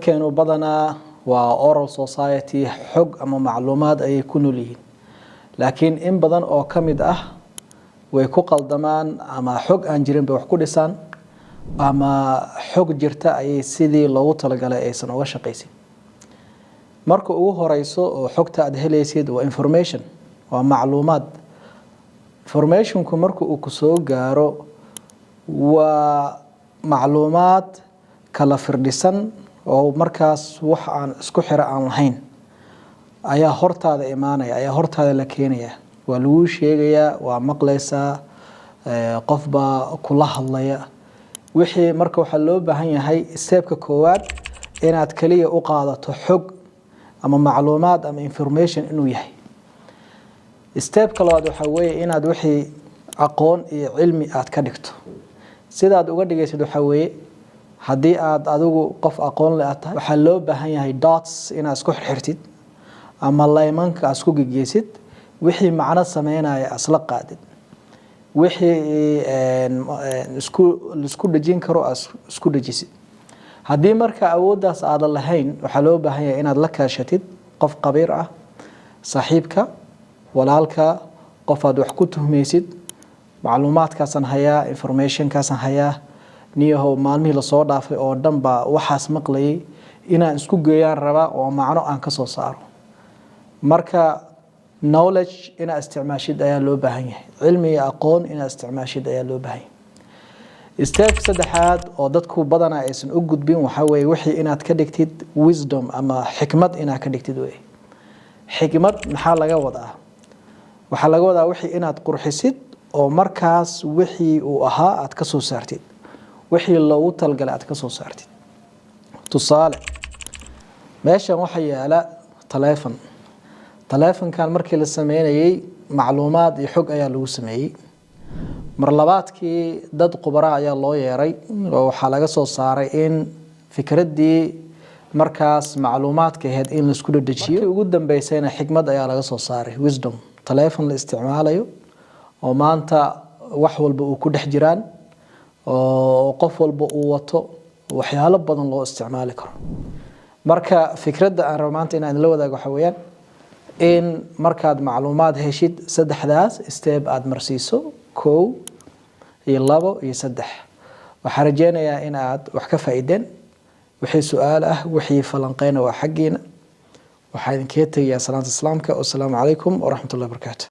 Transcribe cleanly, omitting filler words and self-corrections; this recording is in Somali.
Dadkeenu badanaa waa oral society, xog ama macluumaad ayay ku nool yihiin, laakiin in badan oo ka mid ah way ku qaldamaan, ama xog aan jirin bay wax ku dhisaan, ama xog jirta ayay sidii loogu talagalay aysan uga shaqaysin. Marka ugu horeyso oo xogta aad helaysid waa information, waa macluumaad. Informationku marka uu kusoo gaaro waa macluumaad kala firdhisan oo markaas wax aan isku xiro aan lahayn ayaa hortaada imaanaya, ayaa hortaada la keenaya. Waa laguu sheegayaa, waa maqlaysaa, qof baa kula hadlaya wixii. Marka waxaa loo baahan yahay stepka koowaad inaad kaliya u qaadato xog ama macluumaad ama information inuu yahay. Stepka labaad waxaa weeye inaad wixii aqoon iyo cilmi aad ka dhigto. Sidaad uga dhigaysid waxaa weeye, haddii aad adigu qof aqoon le aad tahay, waxaa loo baahan yahay dots inaad isku xirxirtid ama laymanka aad isku gegeysid, wixii macno sameynaya isla qaadid, wixii isku laisku dhejin karo aad isku dhejisid. Haddii marka awooddaas aadan lahayn, waxaa loo baahan yahay inaad la kaashatid qof khabiir ah, saaxiibka, walaalka, qof aad wax ku tuhmaysid. Macluumaadkaasaan hayaa, informationkaasaan hayaa, niyahow, maalmihii lasoo dhaafay oo dhan baa waxaas maqlayay, inaan isku geeyaan rabaa oo macno aan ka soo saaro. Marka knowledge inaad isticmaashid ayaa loo baahan yahay, cilmi iyo aqoon inaad isticmaashid ayaa loo baahan yahay. Stepka saddexaad oo dadku badanaa aysan u gudbin waxaa weeye wixii inaad ka dhigtid wisdom ama xikmad inaad ka dhigtid wey. Xikmad maxaa laga wadaa? Waxaa laga wadaa wixii inaad qurxisid oo markaas wixii uu ahaa aad ka soo saartid, wixii loogu talgalay aad ka soo saartid. Tusaale, meeshan waxaa yaala taleefon. Taleefonkan markii la sameynayey macluumaad iyo xog ayaa lagu sameeyey. Mar labaadkii dad khubara ayaa loo yeeray oo waxaa laga soo saaray in fikraddii markaas macluumaadka ahayd in laisku dhadhejiyo. Markii ugu dambeysayna xikmad ayaa laga soo saaray, wisdom. Taleefon la isticmaalayo oo maanta wax walba uu ku dhex jiraan oo qof walba uu wato, waxyaalo badan loo isticmaali karo. Marka fikradda aan rabo maanta inaan idinla wadaago waxa weeyaan in markaad macluumaad heshid, saddexdaas step aada marsiiso, kow iyo labo iyo saddex. Waxaan rajeynayaa in aad wax ka faa'iideen. Wixii su-aal ah, wixii falanqeyna waa xaggiina. Waxaa idinkaga tegayaa salaanta islaamka. Wasalaamu calaykum waraxmatullahi wabarakaatu.